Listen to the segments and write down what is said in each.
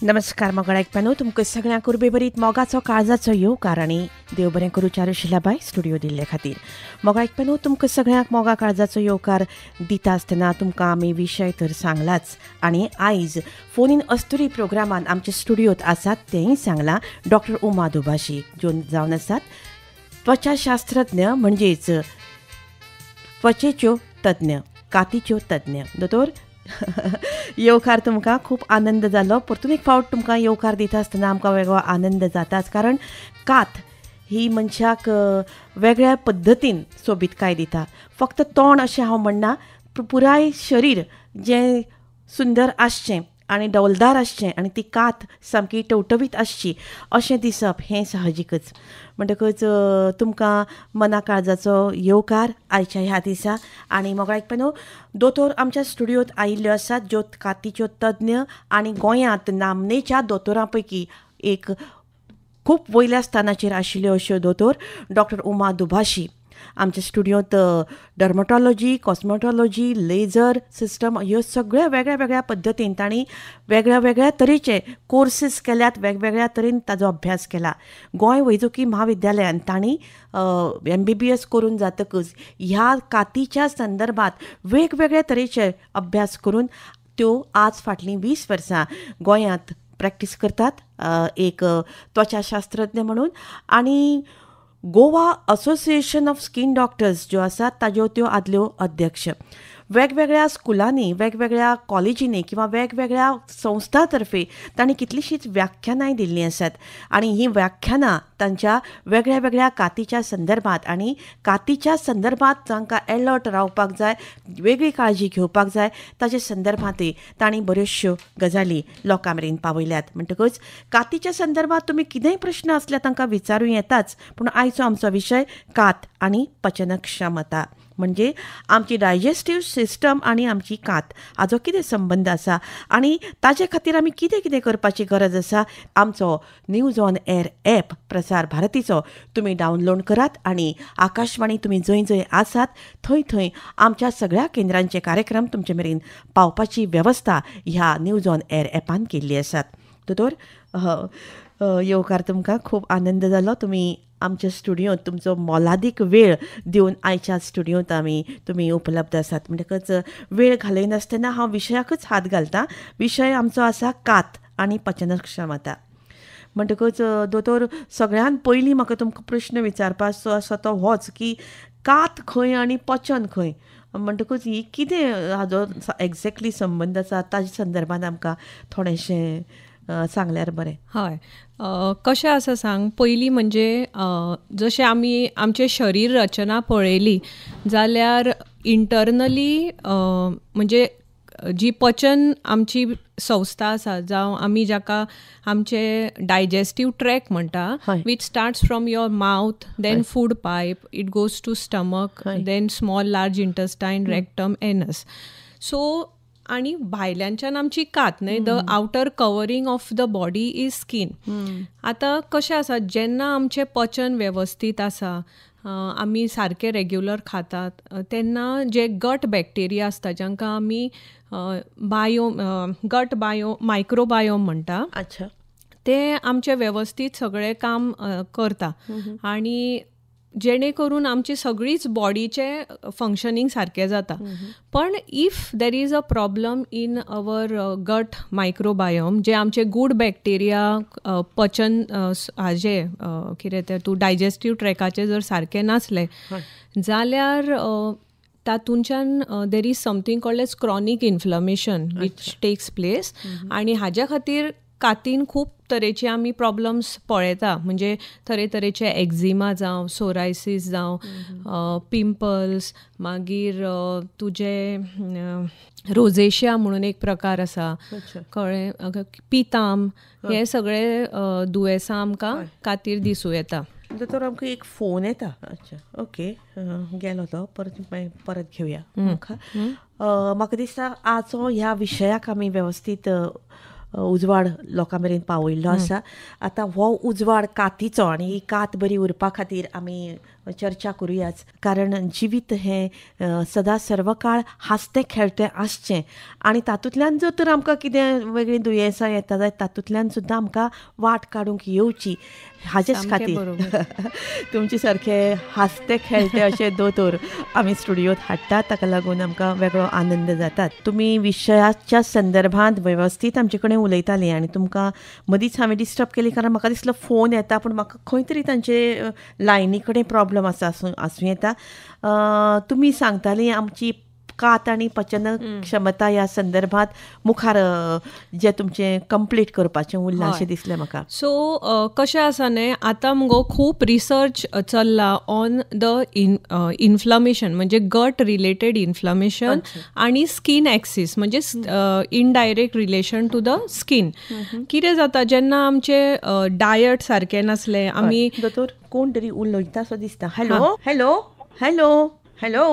नमस्कार मोगाळ आयकप्यांनो, तुमकां सगळ्यांक उर्बेभरीत मोगाचो काळजाचो येवकार आनी देव बरें करूं चारुशिलाबाय स्टुडियो दिल्ले खातीर. मोगाळ आयकप्यांनो, तुमकां सगळ्यांक मोगा काळजाचो येवकार दिता आसतना तुमकां आमी विशय तर सांगलाच आनी आयज फोन इन अस्तुरी प्रोग्रामान आमच्या स्टुडियोत आसात तेंय सांगलां डॉक्टर उमा दुभाषी, ज्यो जावन आसात त्वचाशास्त्रज्ञ म्हणजेच त्वचेच्यो तज्ञ, कातीच्यो तज्ञ. दोतोर येवकार तुमकां, खूब आनंद जालो. परतून एक फावट तुमकां येवकार दिता आसतना आमकां वेगळो आनंद जाताच, कारण कात ही मनशाक वेगळ्या पद्दतीन सोबीतकाय दिता. फक्त तोंड अशें हांव म्हणना, पुराय शरीर जें सुंदर आसचें आनी डौलदार आसचें आनी ती कात सामकी टवटवीत आसची अशें दिसप हें साहजिकच. म्हणटकच तुमकां मना काळजाचो येवकार आयच्या ह्या दिसा. आनी मोगाळ आयकप्यांनो, दोतोर आमच्या स्टुडियोत आयिल्ल्यो आसात ज्यो कातीच्यो तज्ञ आनी गोंयांत नामनेच्या दोतोरां पैकी एक खूब वयल्या स्थानाचेर आशिल्ल्यो अश्यो दोतोर डॉक्टर उमा दुभाषी. आमच्या स्टुडियोंत डर्मटॉलॉजी, कॉस्मेटॉलॉजी, लेझर सिस्टम ह्यो सगळ्या वेगळ्या वेगळ्या पद्दतीन तांणी वेगळ्या वेगळ्या तरेचे कोर्सीस केल्यात, वेगवेगळ्या तरेन ताजो अभ्यास केला. गोंय वैजकी म्हाविद्यालयान तांणी MBBS करून जातकच ह्या कातीच्या संदर्भात वेगवेगळ्या तरेचे अभ्यास करून त्यो आज फाटलीं 20 वर्सां गोंयांत प्रॅक्टीस करतात एक त्वचाशास्त्रज्ञ म्हणून. आनी Goa association of skin doctors ज्यो आसात ताज्यो त्यो आदल्यो अध्यक्ष. वेगवेगळ्या स्कुलांनी, वेगवेगळ्या कॉलेजींनी किंवा वेगवेगळ्या संस्थां तर्फे तांणी कितलींशींच व्याख्यानांय दिल्लीं आसात आनी हीं व्याख्यानां तांच्या वेगळ्या वेगळ्या कातीच्या संदर्भात आनी कातीच्या संदर्भात तांकां एलर्ट रावपाक जाय, वेगळी काळजी घेवपाक जाय ताचे संदर्भांतय तांणी बऱ्योचश्यो गजाली लोकां मेरेन पावयल्यात. म्हणटकच कातीच्या संदर्भात तुमी कितेंय प्रश्न आसल्यार तांकां विचारूं येताच, पूण आयचो आमचो विशय कात आनी पचनक्षमता, म्हणजे आमची डायजेस्टीव सिस्टम आनी आमची कात हाजो कितें संबंद आसा आनी ताजे खातीर आमी कितें कितें करपाची गरज आसा. आमचो न्यूज ऑन एर एप प्रसार भारतीचो तुमी डावनलोड करात आनी आकाशवाणी तुमी जंय जंय आसात थंय थंय आमच्या सगळ्या केंद्रांचे कार्यक्रम तुमचे मेरेन पावपाची वेवस्था ह्या न्यूज ऑन एर एपान केल्ली आसात. दोतोर येवकार तुमकां, खूब आनंद जालो तुमी आमच्या स्टुडियोंत तुमचो मोलादीक वेळ दिवन आयच्या स्टुडियोंत आमी तुमी उपलब्ध आसात. म्हणटकच वेळ घालयनासतना हांव विशयाकच हात घालतां. विशय आमचो आसा कात आनी पचनक्षमता. म्हणटकच दोतोर, सगळ्यान पयलीं म्हाका तुमकां प्रश्न विचारपाचो आसा तो होच की कात खंय आनी पचन खंय, म्हणटकच ही कितें हाजो एक्झॅक्टली संबंद आसा ताच्या संदर्भात आमकां थोडेंशें सांगल्यार बरें. हय, कशें आसा सांग, पयलीं म्हणजे जशें आमी आमचें शरीर रचना पळयली जाल्यार इंटरनली म्हणजे जी पचन आमची संस्था आसा, जावं आमी जाका आमचे डायजेस्टीव ट्रॅक म्हणटा, which starts from your mouth, then food pipe, it goes to stomach, then small large intestine, rectum, anus. So आनी भायल्यानच्यान आमची कात न्हय, the outer covering of the body is skin. आतां कशें आसा, जेन्ना आमचें पचन वेवस्थीत आसा, आमी सारकें रेग्युलर खातात, तेन्ना जे गट बॅक्टेरिया आसता जांकां आमी गट मायक्रोबायोम म्हणटा, ते आमचें वेवस्थीत सगळें काम करता आनी जेणे करून आमची सगळीच बॉडीचें फंक्शनींग सारकें जाता. पण if there is a problem in our gut microbiome, जे आमचे गूड बॅक्टेरिया पचन हाजे कितें तें तूं डायजेस्टीव ट्रॅकाचें जर सारकें नासलें जाल्यार तातूंच्यान there is something called as chronic inflammation which takes place. आनी हाज्या खातीर कातीन खूब तरेचे आमी प्रॉब्लम्स पळयता, म्हणजे तरेतरेचे एक्झिमा जावं, सोरायसीस जावं, पिंपल्स, मागीर तुजे रोजेशिया म्हणून एक प्रकार आसा, कळ्ळें, पिताम, हे सगळे दुयेंसां आमकां कातीर दिसूं येता. दोतोर, आमकां एक फोन येता. अच्छा, ओके, गेलो तो, परत परत घेवया. म्हाका दिसता आजो ह्या विशयाक आमी वेवस्थीत उजवाड लोकां मेरेन पावयल्लो आसा. आतां हो उजवाड कातीचो आनी ही कात बरी उरपा खातीर आमी चर्चा करुयाच, कारण जिवीत हें सदां सर्वकाळ हांसतें खेळटें आसचें आनी तातूंतल्यान जर तर आमकां कितें वेगळीं दुयेंसां येता जाल्यार तातूंतल्यान सुद्दां आमकां वाट काडूंक येवची, हाजेच खातीर तुमचे सारखे हांसते खेळटे अशे दोतोर आमी स्टुडियोत हाडटात. ताका लागून आमकां वेगळो आनंद जातात. तुमी विशयाच्या संदर्भात वेवस्थीत आमचे कडेन उलयतालीं आनी तुमकां मदींच हांवें डिस्टर्ब केली, कारण म्हाका दिसलो फोन येता पूण म्हाका खंय तरी तांचे लायनी कडेन प्रॉब्लम आसा आसूं येता. तुमी सांगतालीं आमची कात आनी पचन क्षमता ह्या संदर्भात मुखार जे तुमचें कंप्लीट करपाचें उरलां अशें दिसलें म्हाका. सो कशें आसा न्हय, आतां मुगो खूब रिसर्च चल्ला ऑन the inflammation, म्हणजे गट रिलेटेड इन्फ्लमेशन आनी स्कीन एक्सिस, म्हणजे indirect relation to the skin. कितें जाता जेन्ना आमचें डायट सारकें नासलें, आमी दोतोर कोण तरी उलयता असो दिसता. हॅलो हॅलो हॅलो हॅलो,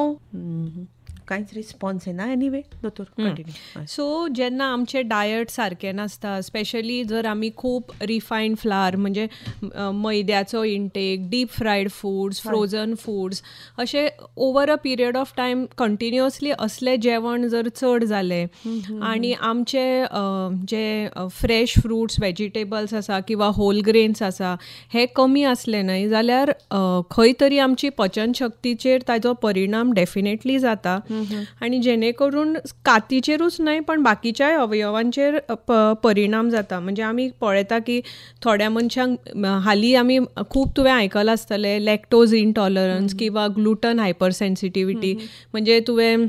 कांयच रिस्पॉन्स येना. एनिवे दोतोर कंटिन्यू. सो जेन्ना आमचें डायट सारकें नासता, स्पेशली जर आमी खूब रिफायन्ड फ्लावर म्हणजे मैद्याचो intake, deep fried foods, frozen foods, अशें over a period of time continuously असलें जेवण जर चड जालें आनी आमचे जे फ्रेश फ्रुट्स वेजिटेबल्स आसा किंवा होल ग्रेन्स आसा हे कमी आसले न्हय जाल्यार खंय तरी आमची पचन शक्तीचेर ताजो परिणाम डेफिनेटली जाता आनी जेणे करून कातीचेरूच न्हय पण बाकीच्याय अवयवांचेर परिणाम जाता. म्हणजे आमी पळयता की थोड्या मनशांक हालीं आमी खूब तुवें आयकलां आसतलें लॅक्टोज इनटॉलरन्स किंवा ग्लुटन हायपर सेन्सिटिविटी, म्हणजे तुवें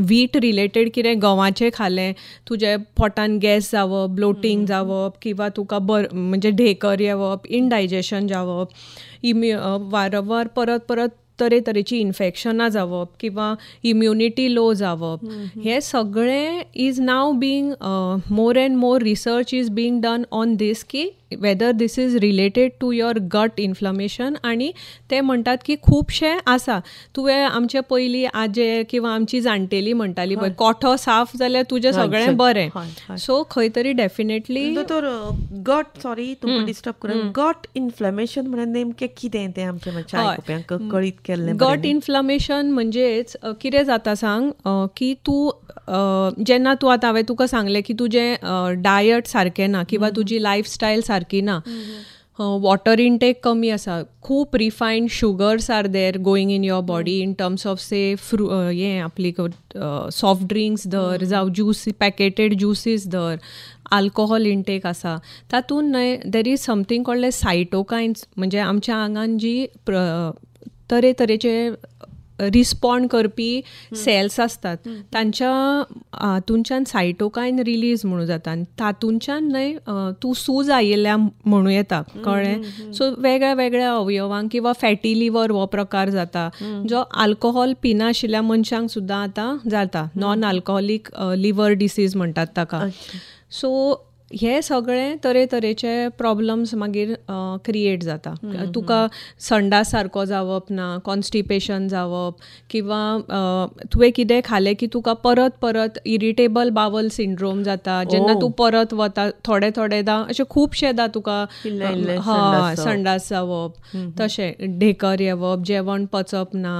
वीट रिलेटेड कितें गंवाचें खालें तुजे पोटान गॅस जावप, ब्लोटींग जावप किंवा तुका म्हणजे ढेकर येवप, इनडायजेशन जावप, वारंवार परत परत तरेतरेची इन्फेक्शनां जावप किंवा इम्युनिटी लो जावप, हे सगळें is now being more and more research is being done on this की whether this is related to your gut inflammation. आनी ते म्हणटात की खुबशें आसा. तुवें आमचे पयलीं आजे किंवा आमची जाणटेली म्हणटाली पळय, कोठो साफ जाल्यार तुजें सगळें बरें. सो खंय तरी डेफिनेटली दोतोर गट, सॉरी तुमकां डिस्टर्ब करून, गट इन्फ्लमेशन म्हणल्यार नेमकें कितें तें आमच्या मातशें आयकुप्यांक कळीत केल्लें. गट इन्फ्लमेशन म्हणजेच कितें जाता सांग की तूं जेन्ना तूं आतां हांवें तुका सांगलें की तुजें डायट सारकें ना किंवा तुजी लायफस्टायल सारकी ना, वॉटर इनटेक कमी आसा, खूब refined sugars are there going in your body in terms of say हें आपली सॉफ्ट ड्रिंक्स धर जावं ज्यूस, पॅकेटेड ज्युसीस धर, आल्कोहोल इनटेक आसा, तातूंत न्हय there is something called cytokines, म्हणजे आमच्या आंगान जी तरेतरेचे रिस्पॉन्ड करपी सेल्स आसतात तांच्या हातूंच्यान सायटोकायन रिलीज म्हणून जाता आनी तातूंच्यान न्हय तूं सूज आयिल्ल्या म्हणूं येता, कळ्ळें. सो वेगळ्या वेगळ्या अवयवांक किंवा फॅटी लिवर हो प्रकार जाता जो आल्कोहोल पिनाशिल्ल्या मनशांक सुद्दां आतां जाता, नॉन आल्कोहोलीक लिवर डिसीज म्हणटात ताका. सो हे सगळे तरेतरेचे प्रॉब्लम्स मागीर क्रिएट जाता. तुका संडास सारको जावप ना, कॉन्स्टिपेशन जावप किंवा तुवें कितें खालें की तुका परत परत इरिटेबल बावल सिंड्रोम जाता, जेन्ना तूं परत वता थोडे थोडेदां अशें खुबशेदां तुका संडास जावप, तशें ढेकर येवप, जेवण पचप ना,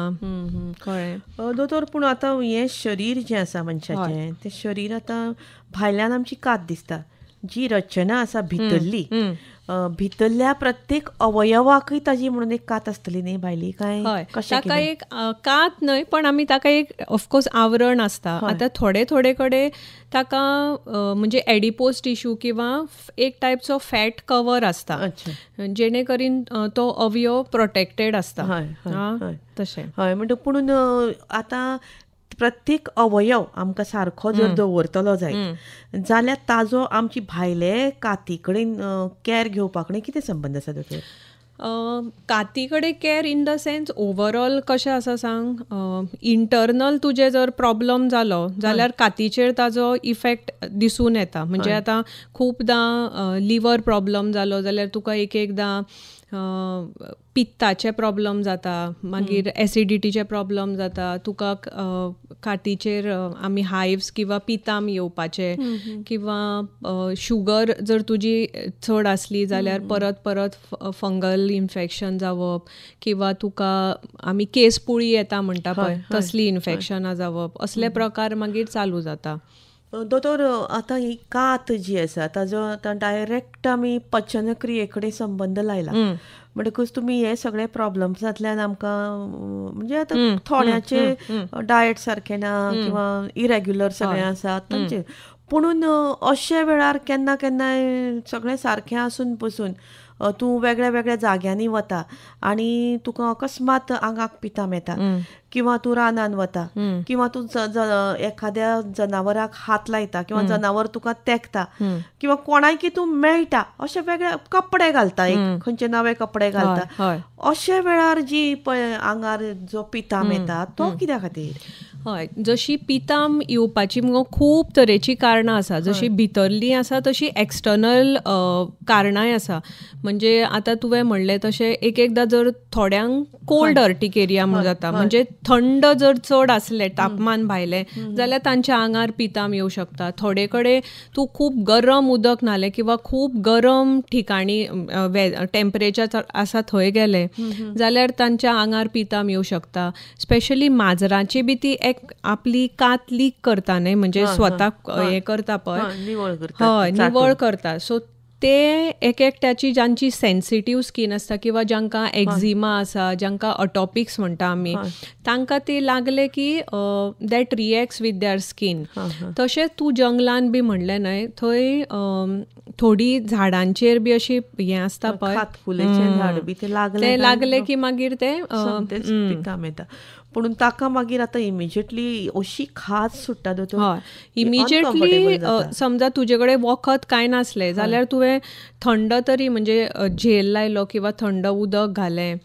कळ्ळें दोतोर. पूण आतां हें शरीर जें आसा मनशाचें तें शरीर आतां भायल्यान आमची कात दिसता, जी रचना आसा भितरली, भितरल्या प्रत्येक अवयवाकय ताजी म्हणून एक कात आसतली न्ही भायली, काय ताका एक कात न्हय पण आमी ताका एक ऑफकोर्स आवरण आसता. आतां थोडे थोडे कडेन ताका म्हणजे एडिपोज टिश्यू किंवा एक टायपचो फॅट कवर आसता जेणे करून तो अवयव प्रोटेक्टेड आसता तशें. हय, म्हणटा पुणून आतां प्रत्येक अवयव आमकां सारको जर दवरतलो जायत जाल्यार ताजो आमची भायले काती कडेन कॅर घेवपा कडेन कितें संबंद आसा दोतोर? काती कडेन care in the sense overall कशें आसा सांग, इंटरनल तुजें जर प्रॉब्लम जालो जाल्यार कातीचेर ताजो इफेक्ट दिसून येता. म्हणजे आतां खुबदां लिवर प्रॉब्लम जालो जाल्यार तुका एक एकदां पित्ताचे प्रॉब्लम जाता, मागीर एसिडिटीचे प्रॉब्लम जाता, तुका कातीचेर आमी हायव्स किंवा पिताम येवपाचे, किंवा शुगर जर तुजी चड आसली जाल्यार परत परत फंगल इन्फेक्शन जावप, किंवा तुका आमी केस पुळी येता म्हणटा पळय तसली इन्फेक्शनां जावप, असले प्रकार मागीर चालू जाता. दोतोर, आतां ही कात जी आसा ताजो आतां डायरेक्ट आमी पचनक्रिये कडेन संबंद लायला, म्हणटकूच तुमी हे सगळे प्रॉब्लम्सांतल्यान आमकां म्हणजे आतां थोड्याचे डायट सारकें ना किंवा इरेग्युलर सगळें आसा तांचेर, पुणून अशे वेळार केन्ना केन्नाय सगळें सारकें आसून पसून तूं वेगळ्या वेगळ्या जाग्यांनी वता आनी तुका अकस्मात आंगाक पिताम येता, किंवा तूं रानान वता, किंवा तूं एखाद्या जनावराक हात लायता किंवा जनावर तुका तेंकता, किंवा कोणायकी तूं मेळटा, अशे वेगळे कपडे घालता, एक खंयचे नवे कपडे घालता, अशे वेळार जी पळय आंगार जो पिताम येता तो कित्या खातीर? हय, जशी पिताम येवपाची मुगो खूब तरेची कारणां आसा, जशी भितरली आसा तशी एक्सटर्नल कारणांय आसा. म्हणजे आतां तुवें म्हणलें तशें एक एकदां जर थोड्यांक कोल्ड अर्टिकेरिया म्हूण जाता, म्हणजे थंड जर चड आसलें तापमान भायलें जाल्यार तांच्या आंगार पिताम येवं शकता. थोडे कडेन तूं खूब गरम उदक न्हालें किंवा खूब गरम ठिकाणी टेम्परेचर आसा थंय गेलें जाल्यार तांच्या आंगार पिताम येवं शकता. स्पेशली माजराची बी ती एक आपली कात लीक करता न्ही, म्हणजे स्वताक हें करता पळय, हय निवळ करता. सो ते एक एकट्याची जांची सेन्सिटीव स्कीन आसता किंवा जांकां एक्झिमा आसा, जांकां अटॉपिक्स म्हणटा आमी, तांकां ते लागले की that reacts with their skin. तशेंच तूं जंगलान बी म्हणलें न्हय, थंय थोडी झाडांचेर बी अशी हें आसता पळय, झाड बी ते लागले की मागीर ते पिताम येता. पूण ताका मागीर आतां इमिजिएटली अशी खाज सुट्टा दोतोर. हय, इमिजिएटली समजा तुजे कडेन वखद कांय नासलें जाल्यार तुवें थंड तरी म्हणजे झेल लायलो किंवा थंड उदक घालें.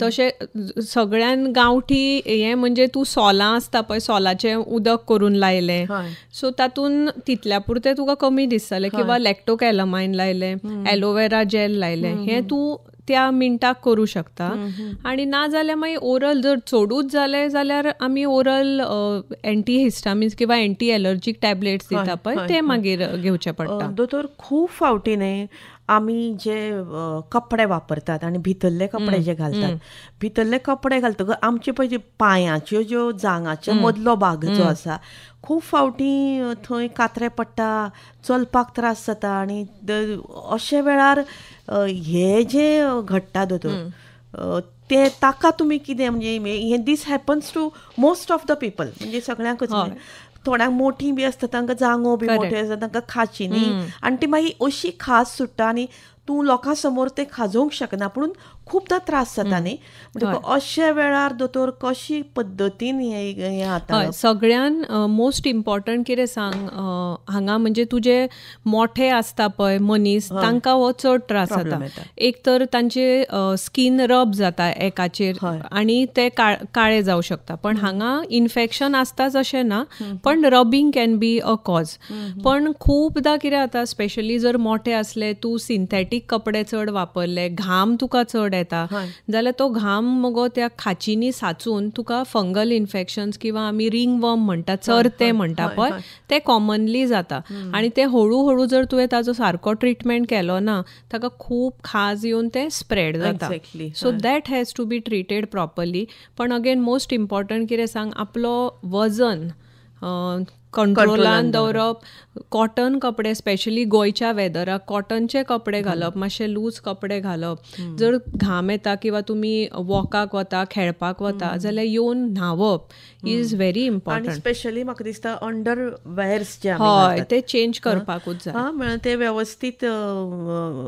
तशें सगळ्यान गांवठी हें म्हणजे तूं सोलां आसता पळय, सोलाचें उदक करून लायलें, सो तातूंत तितल्या पुरतें तुका कमी दिसतलें, किंवा लॅक्टोकॅलमायन लायलें, एलोवेरा जेल लायलें, हें तूं त्या मिनटाक करूं शकता. आनी ना जाल्यार मागीर ओरल जर चडूच जालें जाल्यार आमी ओरल एंटीहिस्टामिन्स किंवा एंटी एलर्जीक टॅबलेट्स दिता पळय, ते मागीर घेवचे पडटा. दोतोर, खूब फावटी न्ही आमी जे कपडे वापरतात आनी भितरले कपडे जे घालतात, भितरले कपडे घालतकच आमचे पळय पांयाच्यो ज्यो जांगाचे मदलो भाग जो आसा, खूब फावटी थंय कात्रे पडटा, चलपाक त्रास जाता, आनी अशे वेळार हे जे घडटा दोतोर ते ताका तुमी कितें म्हणजे हे this happens to most of the people, म्हणजे सगळ्यांकच, थोड्यांक मोठी बी आसता तांकां जांगो बी मोठे आसता तांकां खाची न्ही, आनी ती मागीर अशी खाज सुट्टा आनी तूं लोकां समोर ते खाजोवंक शकना, पूण खुबदां त्रास जाता न्ही. म्हणटकच अशे वेळार दोतोर कशी पद्दतीन हें हाताळप? सगळ्यान मोस्ट इम्पॉर्टंट कितें सांग हांगा, म्हणजे तुजे मोठे आसता पळय मनीस, तांकां हो चड त्रास जाता. एक तर तांचे स्कीन रब जाता एकाचेर आनी ते काळे जावं शकता, पण हांगा इन्फेक्शन आसताच अशें ना, पण rubbing can be a cause. पण खुबदां कितें जाता, स्पेशली जर मोठे आसले, तूं सिंथेटीक कपडे चड वापरले, घाम तुका चड येता जाल्यार तो घाम मगो त्या खाचींनी साचून तुका फंगल इन्फेक्शन्स किंवा आमी रिंग वर्म म्हणटा, चरते म्हणटा पळय, ते कॉमनली जाता. आनी ते हळू हळू जर तुवें ताजो सारको ट्रिटमेंट केलो ना, ताका खूब खाज येवन ते स्प्रेड जाता. So that has to be treated properly. पण अगेन मोस्ट इम्पॉर्टंट कितें सांग, आपलो वजन कंट्रोलान दवरप, कॉटन कपडे स्पेशली गोंयच्या वेदराक कॉटनचे कपडे घालप, मातशे लूज कपडे घालप. जर घाम येता किंवा तुमी वॉकाक वता, खेळपाक वता जाल्यार येवन न्हांवप is very important. Specially म्हाका दिसता अंडर वेअर्स जे हय ते चेंज करपाकूच जाय, म्हळ्यार ते व्यवस्थीत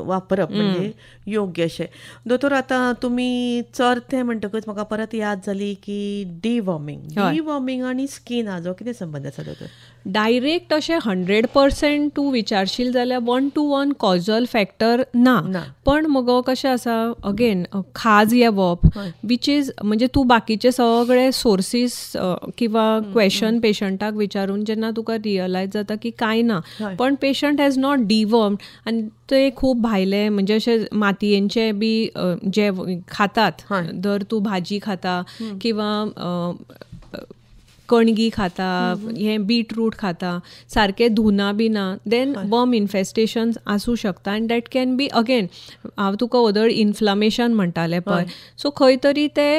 वापरप म्हणजे योग्य अशें. दोतोर, आतां तुमी चरते म्हणटकच म्हाका परत याद जाली की डिवॉर्मिंग, डिवॉर्मिंग आनी स्कीन हाजो कितें संबंद आसा दोतोर? डायरेक्ट अशें 100% तूं विचारशील जाल्यार 1 to 1 causal factor ना. पण मगो कशें आसा, अगेन खाज येवप which is म्हणजे तूं बाकीचे सगळे सोर्सीस किंवा क्वेशन पेशंटाक विचारून जेन्ना तुका रियलायज जाता की कांय ना, पण पेशंट हॅज not dewormed आनी ते खूब भायले म्हणजे अशे मातयेंचे बी जे खातात, जर तूं भाजी खाता किंवा कणगी खाता, हें बीटरूट खाता, सारकें धुना बी ना, then worm infestation आसूं शकता. आनी that can be again हांव तुका ओदळ इन्फ्लामेशन म्हणटालें पळय, सो खंय तरी ते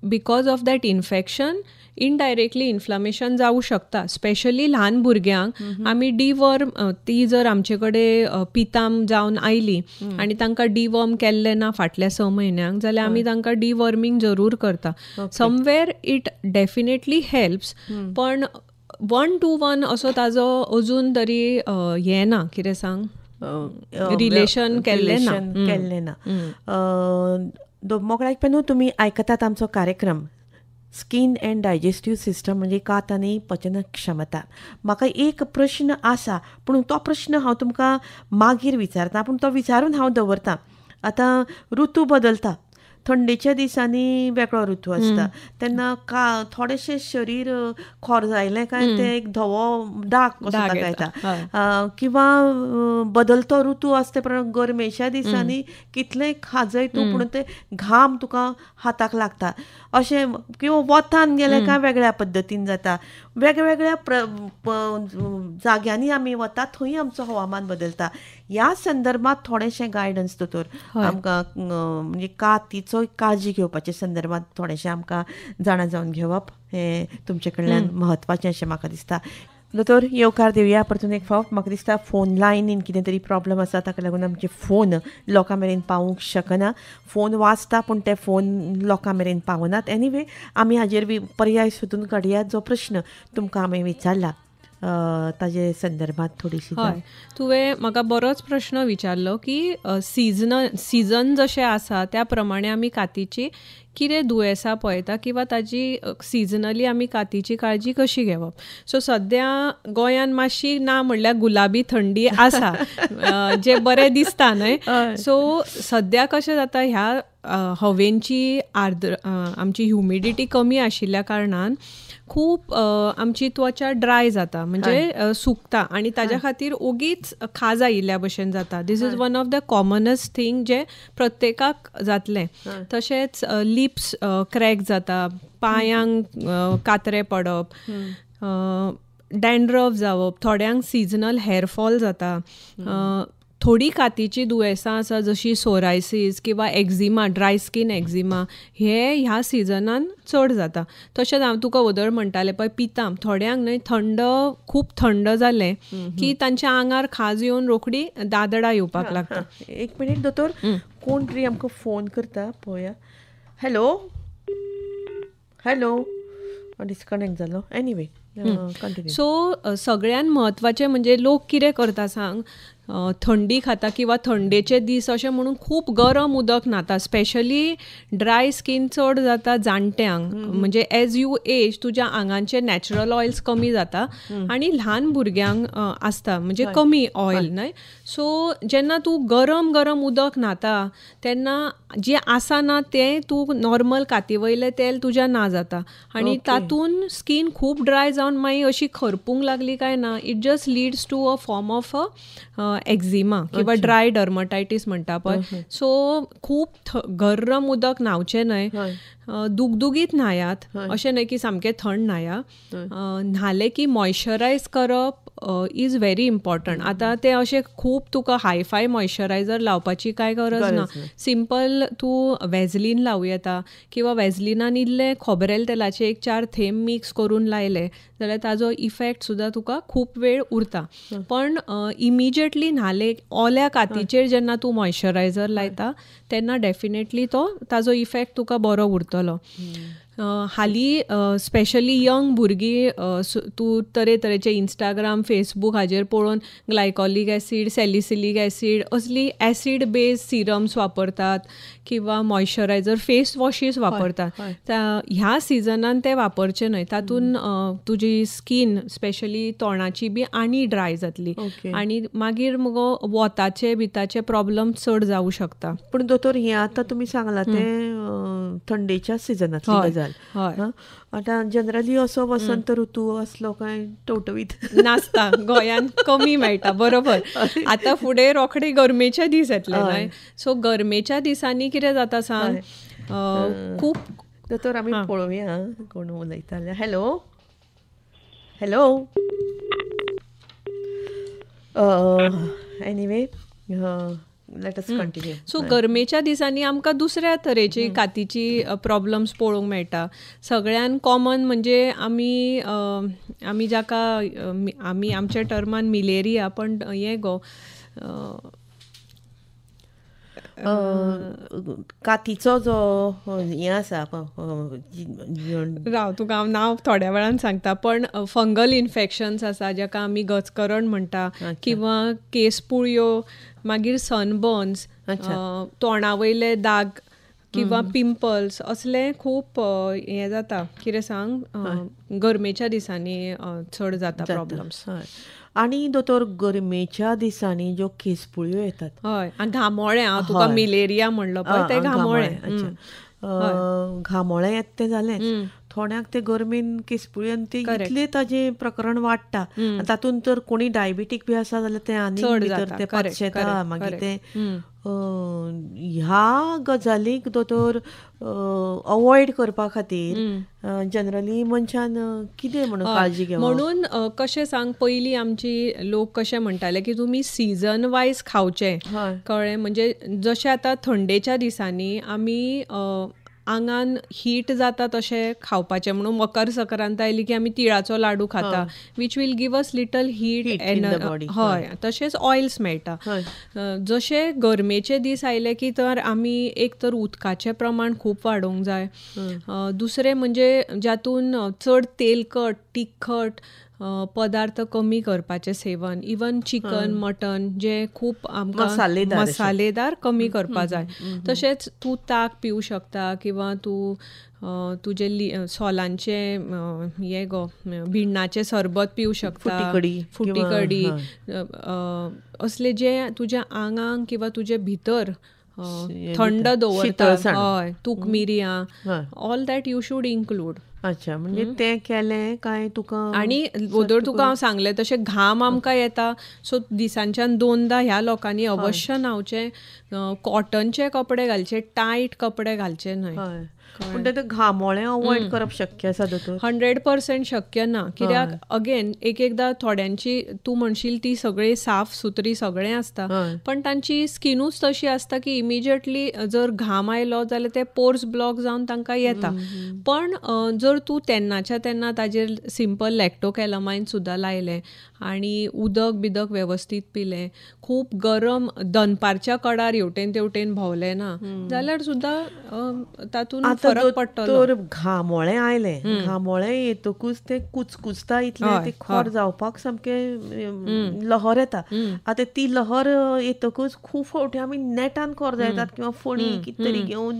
because of that infection indirectly inflammation जावं शकता. स्पेशली ल्हान भुरग्यांक आमी डिवर्म, ती जर आमचे कडेन पिताम जावन आयली आनी तांकां डिवर्म केल्लें ना फाटल्या 6 म्हयन्यांक जाल्यार आमी तांकां डिवर्मींग जरूर करता. समवेर it definitely helps, पण 1 to 1 असो ताजो अजून तरी हें ना, कितें सांग, रिलेशन केल्लें ना, केल्लें ना. मोगळाक पेन तुमी आयकतात आमचो कार्यक्रम स्कीन अँड डायजेस्टीव सिस्टम म्हणजे कात आनी पचन क्षमता. म्हाका एक प्रश्न आसा, पूण तो प्रश्न हांव तुमकां मागीर विचारता, पूण तो विचारून हांव दवरता. आतां ऋतू बदलता, थंडेच्या दिसांनी वेगळो ऋतू आसता, तेन्ना थोडेशें शरीर खोरजायलें काय तें एक धवो दाग कसो ताका येता, किंवा बदलतो ऋतू आसता प्रमाण गरमेच्या दिसांनी कितलें खाजय तूं पूण ते घाम तुका हाताक लागता अशें, किंवा वतान गेलें काय वेगळ्या पद्दतीन जाता. वेगवेगळ्या जाग्यांनी आमी वता थंय आमचो हवामान बदलता. ह्या संदर्भात थोडेशें गायडन्स दोतोर आमकां, म्हणजे कातीचो काळजी घेवपाच्या संदर्भात थोडेशें आमकां जाणा जावन घेवप हें तुमचे कडल्यान म्हत्वाचें अशें म्हाका दिसता. दोतोर येवकार दिवया परतून एक फावट. म्हाका दिसता फोन लायनीन कितें तरी प्रॉब्लम आसा, ताका लागून आमचे फोन लोकां मेरेन पावूंक शकना. फोन वाजता पूण ते फोन लोकां मेरेन पावनात. एनिवे आमी हाजेर बी पर्याय सोदून काडया. जो प्रश्न तुमकां आमी विचारला ताजे संदर्भात थोडीशी. हय, तुवें म्हाका बरोच प्रश्न विचारलो की सिजन जशें आसा त्या प्रमाणे आमी कातीची कितें दुयेंसां पळयता किंवा ताजी सिजनली आमी कातीची काळजी कशी घेवप. सो सद्या गोंयान मातशी ना म्हणल्यार गुलाबी थंडी आसा, जे बरें दिसता न्हय. सो सद्या कशें जाता, ह्या हवेंची आर्द्र आमची ह्युमिडिटी कमी आशिल्ल्या कारणान खूब आमची त्वचा ड्राय जाता, म्हणजे सुकता आनी ताज्या खातीर ओगीच खाज आयिल्ल्या भशेन जाता. This is one of the commonest thing जे प्रत्येकाक जातलें. तशेंच लिप्स क्रॅक जाता, पांयांक कात्रे पडप, डॅन्ड्रफ जावप, थोड्यांक सिजनल हेअरफॉल जाता. थोडी कातीची दुयेंसां आसा जशी सोरायसीस किंवा एक्झिमा, ड्राय स्कीन एक्झिमा, हे ह्या सिजनान चड जाता. तशेंच हांव तुका वदळ म्हणटालें पळय पिताम, थोड्यांक न्हय थंड, खूब थंड जालें की तांच्या आंगार खाज येवन रोखडी दादडा येवपाक लागता. एक मिनीट दोतोर, कोण तरी आमकां फोन करता पळोवया. हॅलो हॅलो, डिस्कनेक्ट जालो. एनिवे सो सगळ्यान म्हत्वाचें म्हणजे लोक कितें करता सांग, थंडी खाता किंवा थंडेचे दीस अशें म्हणून खूब गरम उदक न्हाता. स्पेशली ड्राय स्कीन चड जाता जाणट्यांक, म्हणजे एज you age तुज्या आंगांचे नॅचरल ऑयल्स कमी जाता आनी ल्हान भुरग्यांक आसता म्हणजे कमी ऑयल न्हय. सो जेन्ना तूं गरम गरम उदक न्हाता तेन्ना जें आसा ना तें तूं नॉर्मल काती वयलें तेल तुज्या ना जाता आनी तातूंत स्कीन खूब ड्राय जावन मागीर अशी खरपूंक लागली काय ना, it just leads to a form of eczema किंवा ड्राय डर्मटायटीस म्हणटा पळय. सो खूब गरम उदक न्हावचें न्हय, दुगदुगीत न्हायात, अशें न्हय की सामकें थंड न्हाया. न्हालें की मॉयश्चरायज करप is very important. आतां तें अशें खूब तुका हायफाय मॉयश्चरायझर लावपाची कांय गरज ना. सिंपल तूं वॅझलीन लावूं येता किंवा वॅझलिनान इल्लें खोबरेल तेलाचे एक 4 थेंब मिक्स करून लायले जाल्यार ताजो इफेक्ट सुद्दां तुका खूब वेळ उरता. पण इमिजिएटली न्हाले ओल्या कातीचेर जेन्ना तूं मॉयश्चरायझर लायता तेन्ना डेफिनेटली तो ताजो इफेक्ट तुका बरो उरतलो. हालीं स्पेशली यंग भुरगीं तूं तरेतरेचे इंस्टाग्राम, फेसबूक हाजेर पळोवन ग्लायकॉलीक एसीड, सॅलिसिलीक एसीड असली एसीड बेज सिरम्स वापरतात किंवा मॉइश्चरायझर फेस वॉशीस वापरतात. ह्या सिजनान ते वापरचे न्हय. तातूंत तुजी स्कीन स्पेशली तोंडाची बी आनी ड्राय जातली आनी मागीर मुगो वोताचे बिताचे प्रॉब्लम चड जावं शकता. पूण दोतोर, हें आतां तुमी सांगलां तें थंडेच्या सिजनांतली गजाल. आतां जनरली असो वसंत ऋतू असलो काय टवटवीत नासता, गोंयांत कमी मेळटा. बरोबर. आतां फुडें रोखडे गरमेचे दीस येतले न्हय. सो गरमेच्या दिसांनी कितें जाता सांग, खूब. दोतोर आमी पळोवया कोण उलयता. Hello hello. Anyway, let us continue. So गरमेच्या दिसांनी आमकां दुसऱ्या तरेची कातीची प्रॉब्लम्स पळोवंक मेळटा. सगळ्यान कॉमन म्हणजे आमी आमी जाका आमी आमच्या टर्मान मिलेरिया, पण हें गो कातीचो जो हें आसा, राव तुका हांव नांव थोड्या वेळान सांगता, पण फंगल इन्फेक्शन्स आसा जाका आमी गचकरण म्हणटा, किंवा केसपुळयो, मागीर सनबर्न्स, तोंडा वयले दाग किंवा पिंपल्स असले खूब हें जाता. कितें सांग, गरमेच्या दिसांनी चड जाता प्रॉब्लम्स. आनी दोतोर, गरमेच्या दिसांनी ज्यो केसपुळयो येतात, हय, घामोळे, हांव तुका मिलेरिया म्हणलो पळय ते घामोळे. घामोळे येता तें जालेंच, थोड्यांक ते गरमेन केसपुळी आनी ते इतलें ताजें प्रकरण वाडटा. तातूंत तर कोणी डायबिटीक बी आसा जाल्यार तें आनी भितर तें पातशेता. मागीर तें ह्या गजालीक दोतोर अवॉयड करपा खातीर जनरली मनशान कितें म्हणून काळजी घेवप? म्हणून कशें सांग, पयलीं आमची लोक कशें म्हणटाले की तुमी सिजन वायज खावचें, कळ्ळें? म्हणजे जशें आतां थंडेच्या दिसांनी आमी आंगान हीट जाता तशें खावपाचें. म्हणून मकर संक्रांत आयली की आमी तिळाचो लाडू खाता, which will give us little heat. हय, तशेंच ऑयल्स मेळटा. जशे गरमेचे दीस आयले की तर आमी एक तर उदकाचें प्रमाण खूब वाडोवंक जाय, दुसरें म्हणजे जातून चड तेलकट तिखट पदार्थ कमी करपाचें सेवन, इवन चिकन मटन जे खूब आमकां मसालेदार कमी करपा जाय. तशेंच तूं ताक पिवूं शकता किंवा तूं तुजें सोलांचें हें गो भिण्णाचें सरबत पिवूं शकता, फुटी कडी, असले जे तुज्या आंगांक किंवा तुजे भितर थंड दवरता. हय, तूक मिरयां, all that you should include. अच्छा, म्हणजे तें केलें काय तुका. आनी वोदोळ तुका हांव सांगलें तशें घाम आमकां येता, सो दिसांच्यान दोनदा ह्या लोकांनी अवश्य न्हांवचें, कॉटनचे कपडे घालचे, टायट कपडे घालचे न्हय. पूण तें घामोळें अवॉयड करप शक्य आसा दोतोर? 100% शक्य ना, कित्याक अगेन एक एकदां थोड्यांची तूं म्हणशील ती सगळी साफ सुथरी सगळें आसता, पण तांची स्किनूच तशी आसता की इमिजिएटली जर घाम आयलो जाल्यार ते पोर्स ब्लॉक जावन तांकां येता. पण जर तूं तेन्नाच्या तेन्ना ताजेर सिंपल लॅक्टोकॅलामायन सुद्दां लायलें आनी उदक बिदक वेवस्थीत पिलें, खूब गरम दनपारच्या कडार हेवटेन तेवटेन भोंवलें ना जाल्यार सुद्दां तातूंत फरक पडटलो. तर घामोळें आयलें, घामोळें येतकूच तें कुचकुचता इतलें, तें खर जावपाक सामकें लहर येता. आतां ती लहर येतकूच खूब फावटी आमी नेटान खर जायतात किंवा फणी कितें तरी घेवन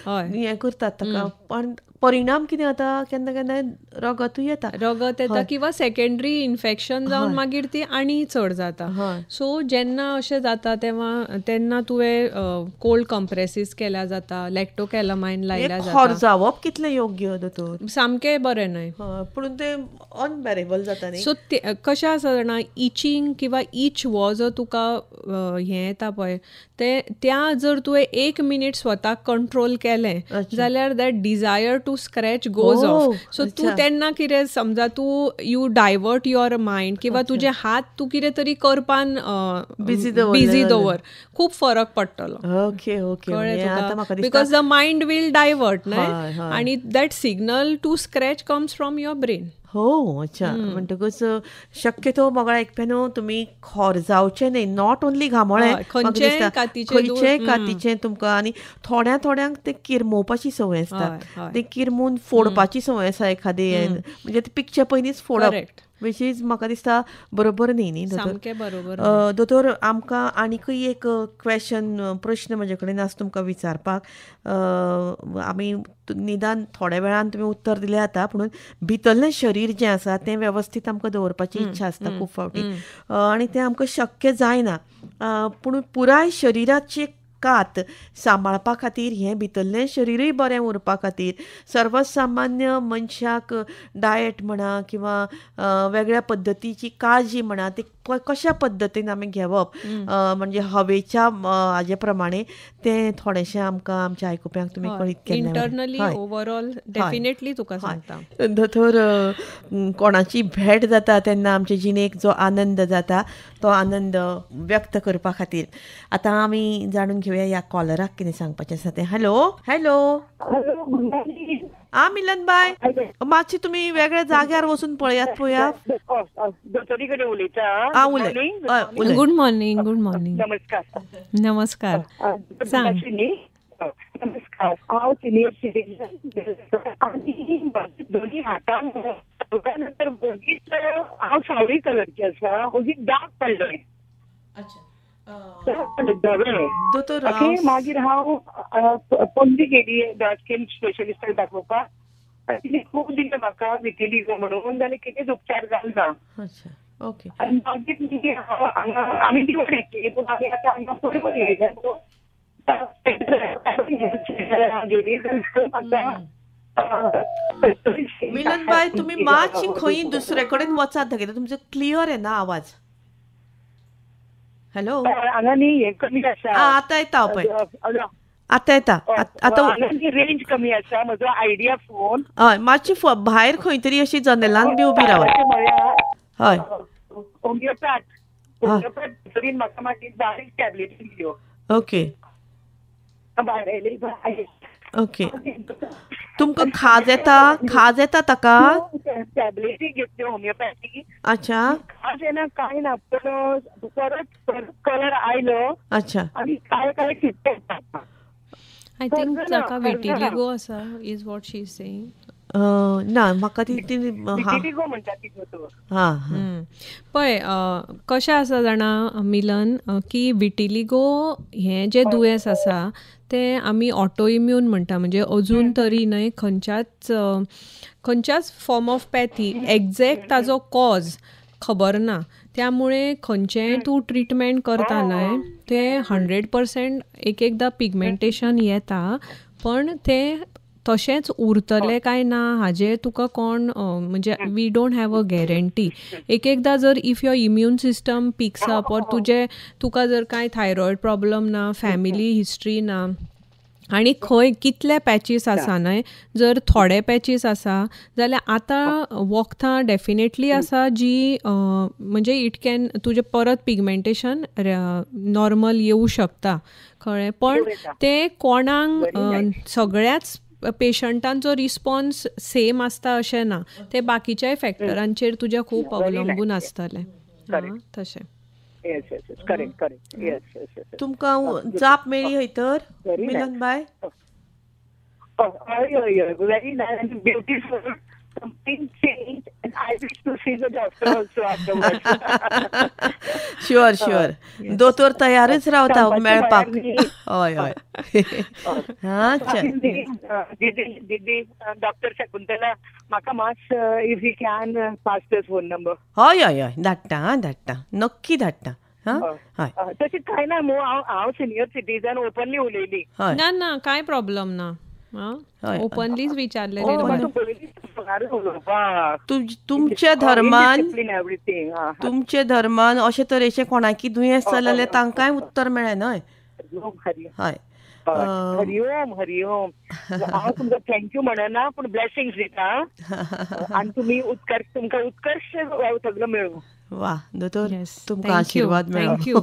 हें करतात ताका, पण परिणाम कितें जाता, केन्ना केन्ना रगतूय येता, रगत येता किंवा सेकेंडरी इन्फेक्शन जावन मागीर ती आनी चड जाता. सो जेन्ना अशें जाता तेन्ना तेन्ना तुवें कोल्ड कंप्रेसीस केल्या जाता, लॅक्टोकॅलामायन लायल्या जाता. खर जावप कितलें योग्य दोतोर? सामकें बरें न्हय, पूण तें अनबेरेबल जाता न्ही. सो कशें आसा जाणा, इचींग किंवा इच हो जो तुका हें येता पळय, ते त्या जर तुवें एक मिनीट स्वताक कंट्रोल केलें जाल्यार that desire to scratch goes off. So तूं तेन्ना कितें समजा तूं you divert your mind किंवा तुजे हात तूं कितें तरी करपान बिजी दवर, खूब फरक पडटलो. ओके ओके, कळ्ळें? Because the mind will divert न्हय, आनी that signal to scratch comes from your brain. हो अच्छा. म्हणटकच शक्यतो मोगळा आयकप्यानो तुमी खोरजावचें न्हय, not only घामोळें, खंयचेय कातीचें तुमकां. आनी थोड्या थोड्यांक तें किरमोवपाची संवय आसता, तें किरमून फोडपाची संवय आसा एखादी, म्हणजे ते पिकचे पयलींच फोडप, which is म्हाका दिसता बरोबर न्ही. न्ही दोतोर? दोतोर, आमकां आनीकय एक क्वेश्चन, प्रश्न म्हजे कडेन आसा तुमकां विचारपाक. आमी निदान थोड्या वेळान तुमी उत्तर दिलें आतां, पूण भितरलें शरीर जें आसा तें वेवस्थीत आमकां दवरपाची इच्छा आसता खूब फावटी, आनी तें आमकां शक्य जायना. पूण पुराय शरिराची कात सांबाळपा खातीर, हें भितरलें शरीरय बरें उरपा खातीर सर्वसामान्य मनशाक डायट म्हणा किंवा वेगळ्या पद्दतीची काळजी म्हणा, ती कशा पद्दतीन आमी घेवप, म्हणजे हवेच्या हाजे प्रमाणे, तें थोडेशें आमकां आमच्या आयकुप्यांक तुमी कळीत केलें. इंटरनली ओवरऑल डेफिनेटली तुका सांगता दोतोर, कोणाची भेट जाता तेन्ना आमचे जिणेक जो आनंद जाता तो आनंद व्यक्त करपा खातीर आतां आमी जाणून घेवया ह्या कॉलराक कितें सांगपाचें आसा तें. हॅलो. हॅलो. आ मिलन बाय, मातशी तुमी वेगळ्या जाग्यार वचून पळयात पळया. दोतोरी कडेन उलयता. Good morning. Good morning. नमस्कार. नमस्कार. सांग. नमस्कार, हांव सिनियर सिटीजन आनी दोनी हातान नंतर वगीच हांव सावळी कलरची आसा, वगीच डार्क पडलोय. ओके, मागीर हांव पणजी गेली स्किन स्पेशलिस्टाक दाखोवपाक, तिणे खूब दिलें म्हाका विटिलिगो म्हणून, जाल्यार कितेंच उपचार जालो ना. ओके. आनी मागीर हांव हांगा आमी दिवड येतली, पूण आमी आतां हांगा पळोवन येयल्या म्हाका. मिलन बाय, तुमी मातशी खंय दुसरे कडेन वचात, दाखयता तुमचो क्लियर येना आवाज. हॅलो. हांगा न्ही हें कमी आसा. आतां येता पळय, आतां येता. आतां रेंज कमी आसा म्हजो आयडिया फोन. हय, मातशी भायर खंय तरी अशी जनेलान बी उबी रावात. हय, होमियोपॅथ होमियोपॅथ म्हाका मागीर बारीक टॅबलेटी दिल्यो. ओके. भायर आयली. ओके, तुमकां खाज येता? खाज येता ताका? टॅबलेटी घेतल्यो होमियोपॅथी. अच्छा. खाज येना कांय ना, पूण परत परत कलर आयलो. अच्छा. आनी कांय कांय चिट्टे येता. I think ताका विटिलिगो आसा is what she is saying. ना म्हाका ती विटिलिगो म्हणटा ती. हां, पळय कशें आसा जाणा मिलन, की विटिलिगो हें जें दुयेंस आसा तें आमी ऑटो इम्यून म्हणटा, म्हणजे अजून तरी न्हय खंयच्याच खंयच्याच फॉर्म ऑफ पॅथी एग्जॅक्ट ताजो कॉज खबर ना, त्यामुळे खंयचेंय तूं ट्रिटमेंट करता न्हय तें 100% एक एकदां पिगमेंटेशन येता, पण तें तशेंच उरतलें काय ना हाजें तुका कोण म्हणजे we don't have a guarantee. एक एकदां जर if your immune system picks up or तुजें तुका जर कांय थायरॉयड प्रॉब्लम ना, फॅमिली हिस्ट्री ना, आनी खंय कितले पॅचीस आसा न्हय, जर थोडे पॅचीस आसा जाल्यार आतां वखदां डेफिनेटली आसा जी म्हणजे it can तुजें परत पिगमेंटेशन नॉर्मल येवं शकता, कळ्ळें. पण तें कोणाक सगळ्याच पेशंटांचो रिस्पॉन्स सेम आसता अशें ना, ते बाकीच्याय फॅक्टरांचेर तुज्या खूब अवलंबून आसतलें. तशें तुमकां जाप मेळ्ळी हय तर मिलन बाय? हय हय, very nice and beautiful. Something changed and I wish to see the doctor also afterwards. Sure, sure. दोतोर तयारच रावता मेळपाक. हय हय. हां, दीदी डॉक्टर शकुंतला म्हाका मातसो if you can pass the phone number. हय हय हय, धाडटा. हां, धाडटा, नक्की धाडटा. हां, तशें कांय ना मू, हांव सिनियर सिटीजन ओपनली उलयली. ना ना, कांय प्रॉब्लम ना. ओपनलीच विचारलें. तुमच्या धर्मान, तुमच्या धर्मान अशे तरेचे कोणाकी दुयेंस जालें जाल्यार तांकांय उत्तर मेळ्ळें न्हय. हय. हरिओम हरिओम. हांव तुमकां thank you म्हणना पूण ब्लेसिंग्स दिता आनी तुमी उत्कर्ष, तुमकां उत्कर्ष सगळो मेळूं. वा दोतोर, तुमकां आशिर्वाद मेळूं. Thank you.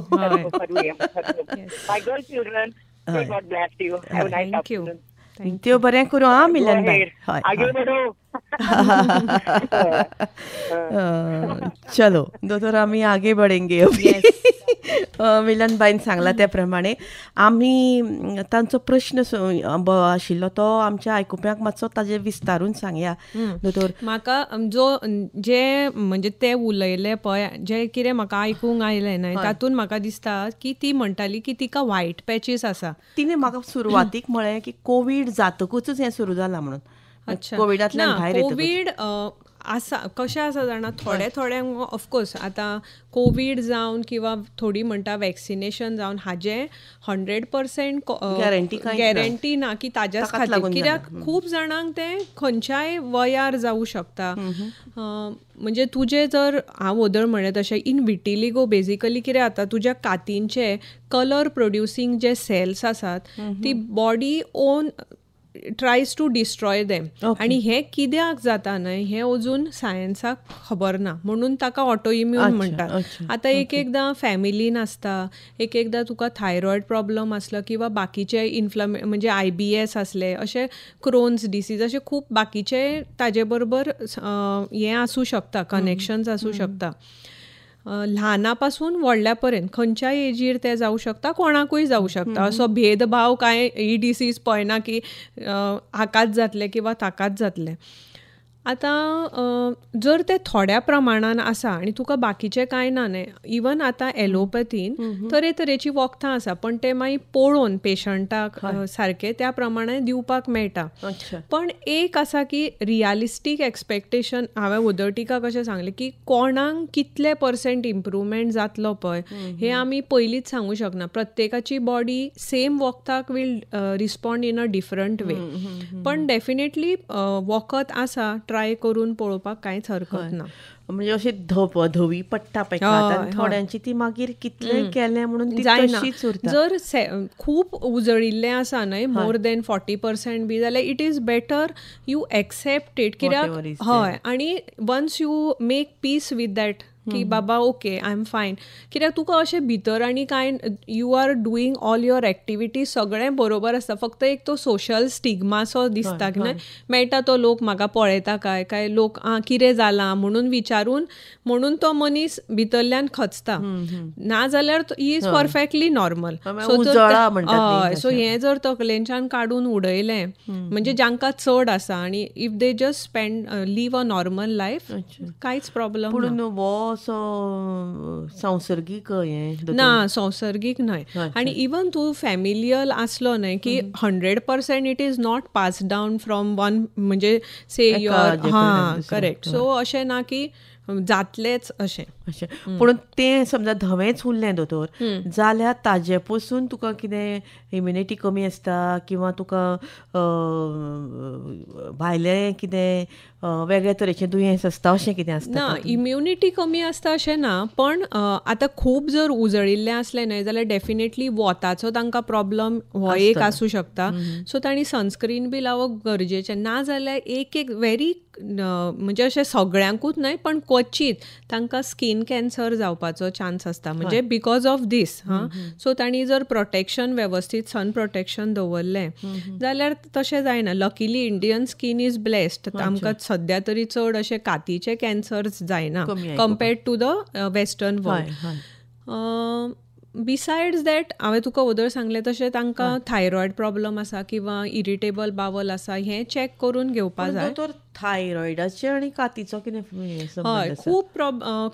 My girl children, God bless you. Have a nice afternoon. त्यो बरें करूं. हां मिलन बाय. हय, चलो दोतोर, आमी आगे बढ़ेंगे. मिलन बाईन सांगला त्या प्रमाणे आमी तांचो प्रश्न आशिल्लो तो आमच्या आयकुप्यांक मातसो ताजे विस्तारून सांगया दोतोर. म्हाका जो जे म्हणजे ते उलयले पळय, जे कितें म्हाका आयकूंक आयलें न्हय तातूंत म्हाका दिसता की ती म्हणटाली की तिका व्हायट पॅचीस आसा. तिणें म्हाका सुरवातीक म्हळें की कोवीड जातकूच हें सुरू जालां म्हणून. कोविडांतल्यान भायर कोवीड आसा कशें आसा जाणा, थोडे थोड्यांक ऑफकोर्स आतां कोवीड जावन किंवा थोडी म्हणटा वॅक्सिनेशन जावन हाजें 100% गॅरंटी ना की ताज्याच खातीर, कित्याक खूब जाणांक तें खंयच्याय वयार जावं शकता. म्हणजे तुजें जर हांव वदळ म्हणलें तशें इन विटिलिगो बेजिकली कितें जाता, तुज्या कातींचे कलर प्रोड्युसींग जे सेल्स आसात ती body own tries to destroy them. आनी हें कित्याक जाता न्हय हें अजून सायन्साक खबर ना, म्हणून ताका ऑटो इम्यून म्हणटात. आतां एक एकदां फॅमिलीन आसता, एक एकदां तुका थायरॉयड प्रॉब्लम आसलो किंवा बाकीचे म्हणजे IBS आसले, अशे क्रोन्स डिसीज, अशे खूब बाकीचे ताजे बरोबर हें आसूं शकता, कनेक्शन्स आसूं शकता. ल्हाना पासून व्हडल्या पर्यंत खंयच्याय एजीर ते जावं शकता, कोणाकूय जावं शकता. असो भेदभाव कांय ही डिसीज पळयना की हाकाच जातलें किंवा ताकाच जातलें. आतां जर ते थोड्या प्रमाणान आसा आनी तुका बाकीचें कांय ना न्हय, इवन आतां एलोपॅथीन तरेतरेची वखदां आसा, पण ते मागीर पळोवन पेशंटाक सारकें त्या प्रमाणे दिवपाक मेळटा. पण एक आसा की रियलिस्टीक एक्सपेक्टेशन, हांवें वदळ टिका कशें सांगलें की कोणाक कितले पर्सेंट इम्प्रूवमेंट जातलो पळय हें आमी पयलींच सांगू शकना. प्रत्येकाची बॉडी सेम वखदाक will respond in a different way, पण डेफिनेटली वखद आसा, ट्राय करून पळोवपाक कांयच हरकत ना. म्हणजे अशी धवी पडटा पळय थोड्यांची, ती मागीर कितलें केलें म्हणून जायना. जर खूब उजळिल्लें आसा न्हय, मोर देन 40% बी जाल्यार it is better you accept it, कित्याक हय, आनी once you make peace with that की बाबा ओके I am fine, कित्याक तुका अशें भितर आनी कांय you are doing all your activities सगळें बरोबर आसता, फक्त एक तो सोशल स्टिग्मासो दिसता की न्हय, मेळटा तो लोक म्हाका पळयता काय काय लोक आं कितें जालां म्हणून विचारून, म्हणून तो मनीस भितरल्यान खचता. ना जाल्यार he is perfectly normal. हय, सो हें जर तकलेंच्यान काडून उडयलें म्हणजे जांकां चड आसा आनी if they just spend live a normal life, कांयच प्रॉब्लम ना. संसर्गीक ना, संसर्गीक न्हय. आनी इवन तूं फॅमिलियल आसलो न्हय की 100% it is not pass down from one, म्हणजे से your, हां करेक्ट. सो अशें ना की जातलेच अशें अशें. पूण तें समजा धवेंच उरलें दोतोर जाल्यार ताजे पसून तुका कितें इम्युनिटी कमी आसता किंवा तुका भायलें कितें वेगळे तरेचें दुयेंस आसता अशें कितें आसता? ना, इम्युनिटी कमी आसता अशें ना, पण आतां खूब जर उजळिल्लें आसलें न्हय जाल्यार डेफिनेटली वोताचो तांकां प्रॉब्लम हो एक आसूं शकता. सो तांणी सनस्क्रीन बी लावप गरजेचें. ना जाल्यार एक एक व्हेरी म्हणजे अशें सगळ्यांकूच न्हय पण क्वचीत तांकां स्कीन कॅन्सर जावपाचो चान्स आसता, म्हणजे because of these. हां, सो तांणी जर प्रोटेक्शन वेवस्थीत सन प्रोटेक्शन दवरलें जाल्यार तशें जायना. Luckily Indian skin is blessed, आमकां सद्या तरी चड अशे कातीचे कॅन्सर्स जायना compared to the western world. Besides that हांवें तुका वदळ सांगलें तशें तांकां थायरॉयड प्रॉब्लम आसा किंवा इरिटेबल बावल आसा हें चॅक करून घेवपा जाय. थायरॉयडाचे आनी कातीचो कितें? हय, खूब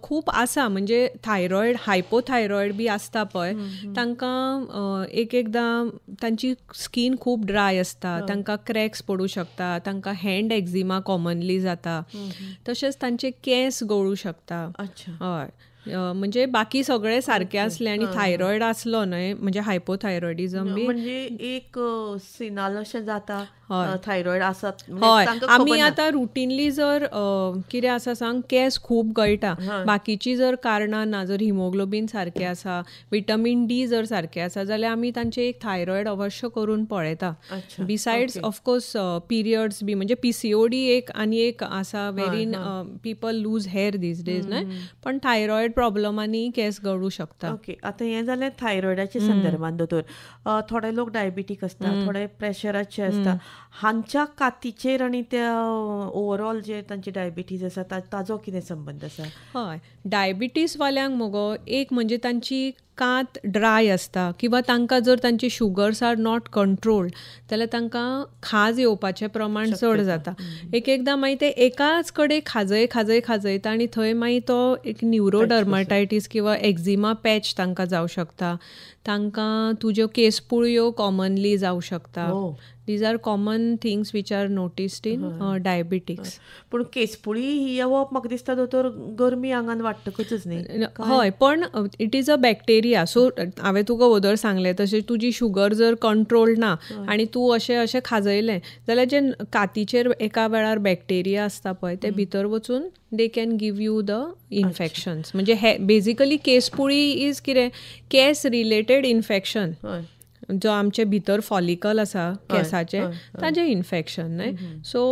खूब आसा, म्हणजे थायरॉयड हायपोथायरॉयड बी आसता पळय तांकां एक एकदां तांची स्कीन खूब ड्राय आसता, तांकां क्रॅक्स पडूं शकता, तांकां हँड एक्झिमा कॉमनली जाता, तशेंच तांचे केंस गळूं शकता. हय, म्हणजे बाकी सगळे सारके आसले आनी थायरॉयड आसलो न्हय म्हणजे हायपोथायरॉयडिझम बी, म्हणजे एक सिनाल अशें जाता थायरॉयड आसा. हय, आमी आतां रुटीनली जर कितें आसा सांग, केंस खूब गळटा, बाकीची जर कारणां ना, जर हिमोग्लोबीन सारकें आसा, विटामीन डी जर सारकें आसा जाल्यार आमी तांचे एक थायरॉयड अवश्य करून पळयता. बिसायड्स ऑफकोर्स पिरियड्स बी, म्हणजे PCOD एक आनी एक आसा wherein people lose hair these days न्हय, पण थायरॉयड प्रॉब्लमांनी केंस गळूं शकता. ओके, आतां हें जालें थायरॉयडाच्या संदर्भात दोतोर. थोडे लोक डायबिटीक आसता, थोडे प्रेशराचे आसता. हांच्या कातीचेर आनी त्या ओवरऑल जे तांची डायबिटीज आसा ताजो कितें संबंद आसा? हय, डायबिटीज वाल्यांक मगो एक म्हणजे तांची कात ड्राय आसता किंवा तांकां जर तांची शुगर्स are not controlled जाल्यार तांकां खाज येवपाचें प्रमाण चड जाता. एक एकदां मागीर ते एकाच कडेन खाजय खाजय खाजयता आनी थंय मागीर तो एक न्युरोडर्माटायटीस किंवा एक्झिमा पॅच तांकां जावं शकता. तांकां तुज्यो केसपुळयो कॉमनली जावं शकता. These are common things which are noticed in diabetics. पूण केसपुळी ही येवप म्हाका दिसता दोतोर गरमी आंगान वाडटकच न्ही? हय, पण it is a bacteria. So हांवें तुका वोदोळ सांगलें तशें तुजी शुगर जर कंट्रोल ना आनी तूं अशें अशें खाजयलें जाल्यार जे कातीचेर एका वेळार बॅक्टेरिया आसता पळय ते भितर वचून they can give you the infections. म्हणजे हे बेजिकली केसपुळी is कितें केस रिलेटेड इन्फेक्शन, जो आमचे भितर फॉलिकल आसा केसाचे ताजें इन्फेक्शन न्हय. सो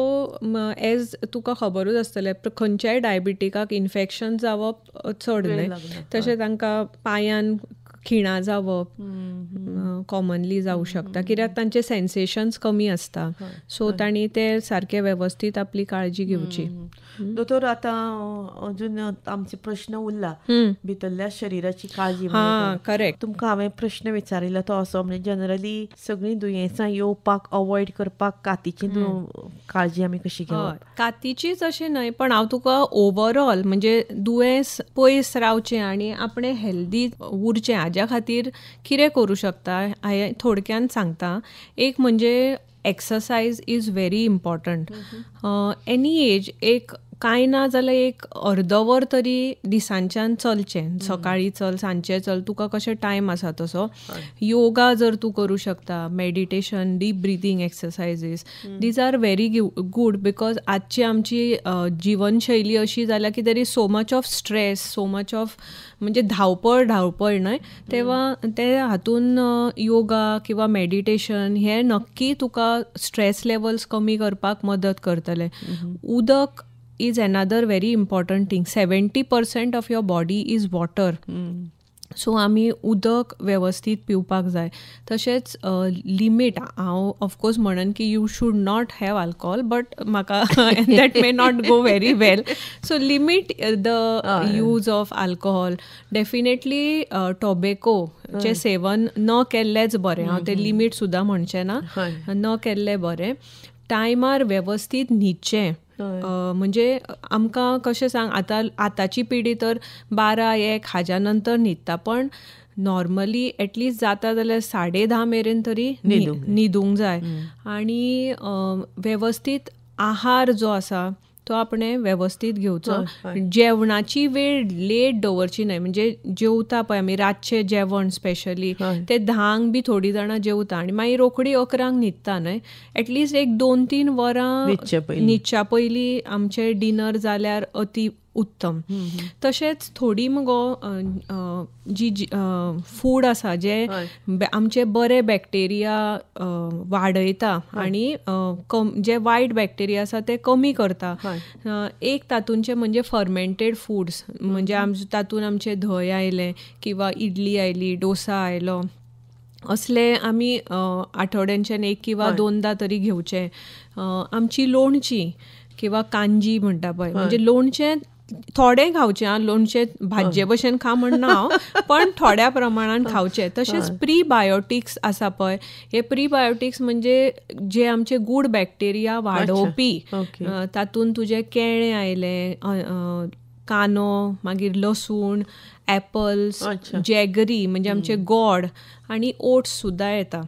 एज तुका खबरूच आसतलें खंयच्याय डायबिटिकाक इन्फेक्शन जावप चड न्हय, तशें तांकां पांयान खिणां जावप कॉमनली जावं शकता कित्याक तांचे सेन्सेशन्स कमी आसता. सो तांणी ते सारके वेवस्थीत आपली काळजी घेवची. दोतोर आतां अजून आमचे प्रश्न उरला भितरल्या शरिराची काळजी. हां, करेक्ट. तुमकां हांवें प्रश्न विचारिल्लो तो असो, म्हणजे जनरली सगळीं दुयेंसां येवपाक अवॉयड करपाक कातीची काळजी आमी कशी घेवप? कातीचीच अशें न्हय, पण हांव तुका ओवरऑल म्हणजे दुयेंस पयस रावचें आनी आपणें हेल्दी उरचें हाज्या खातीर कितें करूं शकता हांवें थोडक्यान सांगता. एक म्हणजे exercise is very important. Any age एक कांय ना जाल्यार एक अर्दवर तरी दिसांच्यान चलचें. सकाळीं चल, सांजचें चल, तुका कशें टायम आसा तसो. योगा जर तूं करूं शकता, meditation, deep breathing exercises, these are very good. Because आजची आमची जिवनशैली अशी जाल्या की there is so much of stress, so much of म्हणजे धांवपळ धांवपळ न्हय, तेव्हा ते हातून योगा किंवा मेडिटेशन हे नक्की तुका स्ट्रेस लेवल्स कमी करपाक मदत करतले. उदक is another very important thing. 70% of your body is water. So आमी उदक वेवस्थीत पिवपाक जाय. तशेंच लिमीट, हांव ऑफकोर्स म्हणन की you should not have alcohol, but म्हाका that may not go very well. So limit the use of alcohol. Definitely टोबेकोचें seven न केल्लेंच बरें. हांव तें लिमीट सुद्दां म्हणचें ना, न केल्लें बरें. टायमार वेवस्थीत न्हिदचें. म्हणजे आमकां कशें सांग, आतां आतांची पिढी तर 12-1 हाज्या नंतर न्हिदता, पण नॉर्मली एटलिस्ट जाता जाल्यार 10:30 मेरेन तरी न्हिदूंक जाय. आनी वेवस्थीत आहार जो आसा तो आपणें वेवस्थीत घेवचो. जेवणाची वेळ लेट दवरची न्हय. म्हणजे जेवता पळय आमी रातचें जेवण स्पेशली ते 10 बी थोडीं जाणां जेवता आनी मागीर रोखडी 11 न्हिदता न्हय. एटलिस्ट एक 2-3 वरां न्हिदच्या पयलीं आमचें डिनर जाल्यार अती उत्तम. तशेंच थोडी मगो जी फूड आसा जे आमचे बरे बॅक्टेरिया वाडयता आनी जे वायट बॅक्टेरिया आसा ते कमी करता. एक तातूंचे म्हणजे फर्मेंटेड फूड्स, म्हणजे तातूंत आमचें धंय आयलें किंवा इडली आयली, डोसा आयलो, असले आमी आठवड्यांच्यान 1 किंवा 2 तरी घेवचे. आमची लोणची किंवा कांजी म्हणटा पळय, म्हणजे लोणचें थोडें खावचें, आं, लोणचें भाजये भशेन खा म्हणना हांव, पण थोड्या प्रमाणान खावचें. तशेंच प्रीबायोटिक्स आसा पळय, हे प्रीबायोटिक्स म्हणजे जे आमचे गूड बॅक्टेरिया वाडोवपी, तातूंत तुजें केळें आयलें, कांदो, मागीर लसूण, ॲपल्स, जॅगरी म्हणजे आमचे गोड आनी ओट्स सुद्दां येता.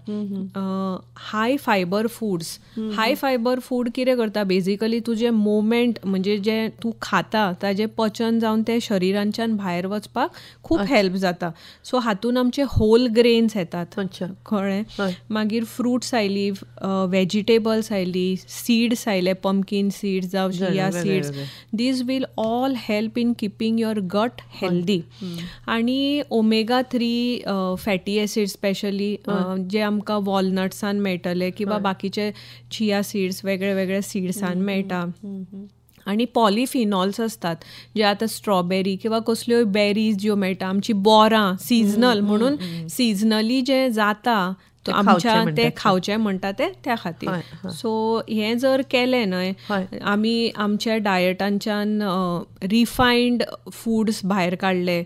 High fibre foods. High fibre food कितें करता, बेजिकली तुजें मुवमेंट म्हणजे जें तूं खाता ताजें पचन जावन तें शरिरांच्यान भायर वचपाक खूब हेल्प जाता. सो हातून आमचे होल ग्रेन्स येतात, कळ्ळें. मागीर फ्रुट्स आयली, वेजिटेबल्स आयली, सीड्स आयले, पंपकीन सीड्स जावं chia seeds, these will all help in keeping your gut healthy. आनी ओमेगा 3 फॅटी एसिड स्पेशली जे आमकां वॉलनट्सान मेळटले किंवा बाकीचे चिया सीड्स वेगळे वेगळे सीड्सान मेळटा. आनी पॉलिफिनॉल्स असतात जे आतां स्ट्रॉबेरी किंवा कसल्योय बेरीज ज्यो मेळटा, आमची बोरां सिजनल म्हणून सिजनली जें जाता आमच्या ते खावचें म्हणटा ते त्या खातीर. सो हें जर केलें न्हय, आमी आमच्या डायटांच्यान रिफायन्ड फूड्स भायर काडले,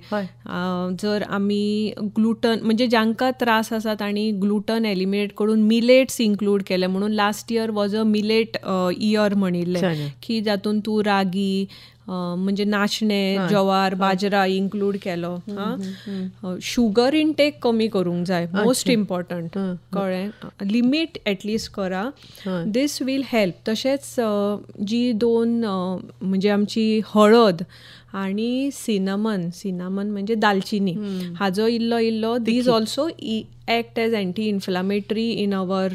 जर आमी ग्लुटन म्हणजे जांकां त्रास आसा तांणी ग्लुटन एलिमिनेट करून मिलेट्स इन्क्लूड केले. म्हणून last year was a millet year म्हणिल्लें की जातून तूं रागी म्हणजे नाचणे, ज्वार, बाजरा इन्क्लूड केलो. शुगर इनटेक कमी करूंक जाय, मोस्ट इम्पॉर्टंट, कळ्ळें, लिमीट एटलिस्ट करा, this will help. तशेंच जी दोन म्हणजे आमची हळद आनी सिनामन, सिनामन म्हणजे दालचिनी, हाजो इल्लो इल्लो, these also act as anti inflammatory in our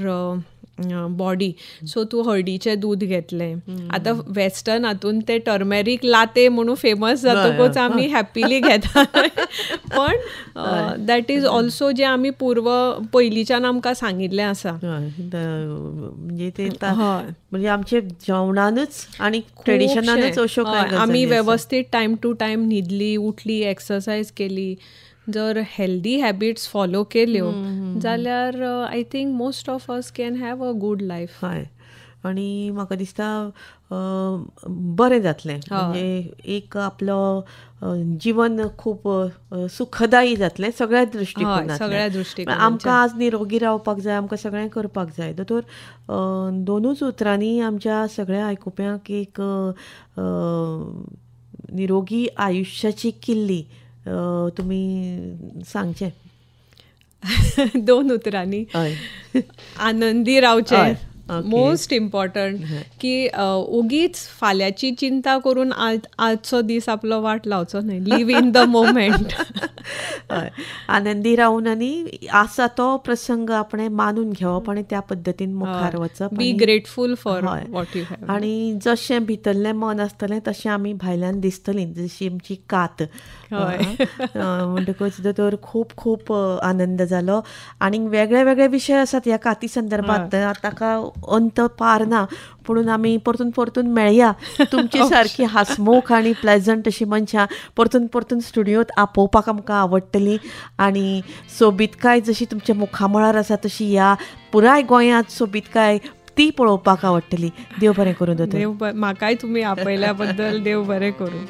body. So तूं हळदीचें दूद घेतलें, आतां वेस्टर्न हातून ते टर्मेरीक लाते म्हणून फेमस जातकूच आमी हॅपीली घेता, पण that is also जे आमी पूर्व पयलींच्यान आमकां सांगिल्लें आसा. म्हणजे ते म्हणजे आमचे जेवणानूच आनी ट्रेडिशनानूच अश्यो आमी वेवस्थीत टायम टू टायम न्हिदली, उठली, एक्सरसायज केली, जर हेल्दी हॅबिट्स फॉलो केल्यो जाल्यार I think most of us can have a good life. हय, आनी म्हाका दिसता बरें जातलें, म्हणजे एक आपलो जीवन खूब सुखदायी जातलें सगळ्या दृश्टिकोनांतल्यान. सगळ्या दृश्टिकोनांतल्यान आमकां आज निरोगी रावपाक जाय, आमकां सगळें करपाक जाय. दोतोर, दोनूच उतरांनी आमच्या सगळ्या आयकुप्यांक एक निरोगी आयुश्याची किल्ली तुमी सांगचें. दोन उतरांनी, आनंदी रावचें, मोस्ट इम्पॉर्टंट, की ओगीच फाल्यांची चिंता करून आजचो दीस आपलो वाट लावचो न्हय, लिव इन the moment. आनंदी रावून आनी आसा तो प्रसंग आपणें मानून घेवप आनी त्या पद्दतीन मुखार वचप, be grateful for what you have. आनी जशें भितरलें मन आसतलें तशें आमी भायल्यान दिसतलीं, जशी आमची कात. म्हणटकच दोतोर खूब खूब आनंद जालो. आनी वेगळे वेगळे विशय आसात ह्या काती संदर्भात, ताका अंत पार ना, पुणून आमी परतून परतून मेळया. तुमची सारकी हासमुख आनी प्लेजंट अशी मनशां परतून परतून स्टुडियोंत आपोवपाक आमकां आवडटली. आनी सोबीतकाय जशी तुमच्या मुखामळार आसा तशी ह्या पुराय गोंयांत सोबीतकाय ती पळोवपाक आवडटली. देव बरें करूं दोतोर. देव, म्हाकाय तुमी आपयल्या बद्दल देव बरें करूं.